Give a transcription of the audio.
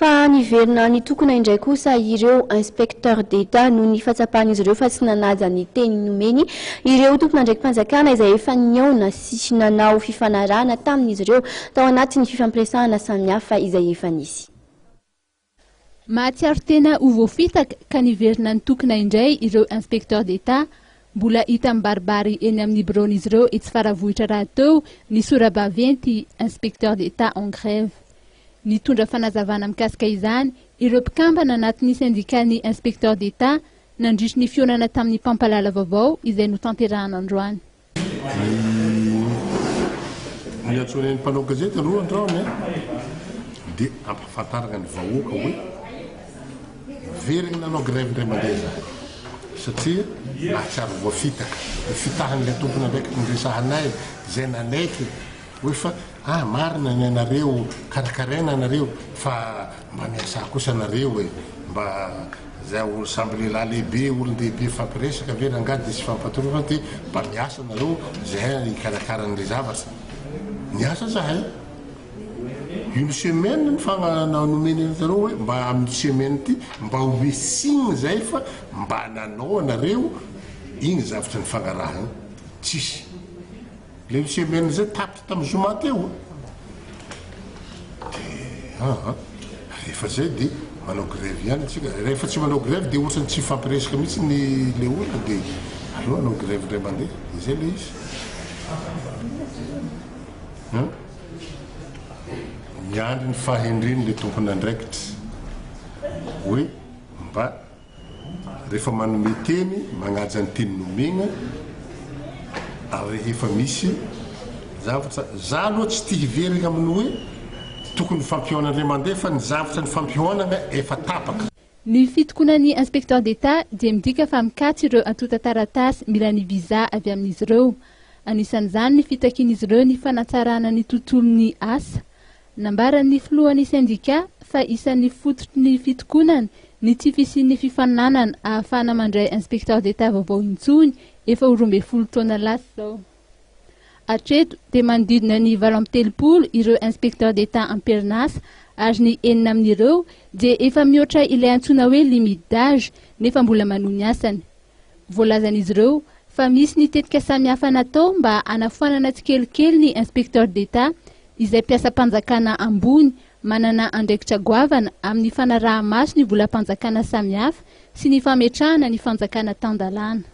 Fa niverina nitokona indray kosa ireo inspecteurs d'Etat noho ny fahatsapan'izy ireo fa tsy nanaja ny teny nomeny ireo tompon'andraiki-panjakana izay efa nihaona sy nanao fifanarahana tamin'izy ireo tao anatin'ny fifampiresahana samihafa izay efa nisy. Mahatsiaro tena ho voafitaka ka niverina nitokona indray ireo inspecteurs d'Etat. Mbola hita mibaribary eny amin'ny biraon'izy ireo etsy Faravohitra rahateo ny sora-baventy inspecteurs d'Etat en grève. Nitondra fanazavana mikasika izany ireo mpikambana anatin'ny sendikan'ny inspecteurs d'Etat nandritry ny fihaonana tamin'ny mpampalala vaovao izay notanterahana androany. Ny niantsoanay ny mpanao gazety aloha androany dia ampahafantarana ny vahoaka hoe miverina nanao grève indray mandeha izahay satria nahatsiaro voafitaka ny fitahan'ilay tompon'andraikitra niresahanay izay nanaiky hoe fa ah marina ny anareo karakaraina anareo fa mba miasà kosa nareo e mba zay olo samby lehilahy lehibe olon-dehibe mifampiresaka ve rangahy dia tsy fampatoroana dia mba miasa nareo zahay hikarakara an'le zavatra niasa zahay une semaine ny fagna nomena anareo hoe mba amin'ny semaine ty mba ho signe zay fa mba nanao anareo igny zavatra nifagnarahana tsisy le une semaine zay tapitra tamin'ny zoma teo de aa rehefa zay de manao grève ihany atsika. Rehefa tsy manao grève de ohatrany tsy mifampiresaka mihitsy ny le olona, de aleo hanao grève indray mandeha de zay le izy. Miandry ny fahendreny le tompon'andraikitra hoe mba rehefa manome teny magnaja ny teny nomegna, ary rehefa misy zavatra za aloha tsy tia hiverina amin'ny hoe tokony fampihaonana indray mandeha fa ny zavatra ny fampihaonana efa tapaka. Ny fitokonan'ny inspecteur d'Etat dia midika fa mikatso ireo antontan-taratasy mila ny visa avy amin'izy ireo. Anisan'izany ny fitakian'izy ireo ny fanatsarana ny tontolon'ny asa. Nambaran'ny filohan'ny sendika fa isan'ny fototry ny fitokonana ny tsy fisian'ny fifaninanana ahafahana mandray inspecteur d'Etat vaovao intsony efa ho 12 taona lasa izao. Hatreto dia manodidina ny 38 ireo inspecteur d'Etat am-perinasa ary ny enina amin'ireo dia efa mihoatra ilay antsoina hoe limite d'âge nefa mbola manohy ny asany. Voalazan'izy ireo fa misy ny tetika samihafa natao mba hanafoanana tsikelikely ny inspecteur d'Etat izay mpiasam-panjakana ambony manana andraikitra goavana amin'ny fanaraha-maso ny volam-panjakana samihafa sy ny fametrahana ny fanjakana tan-dalàna.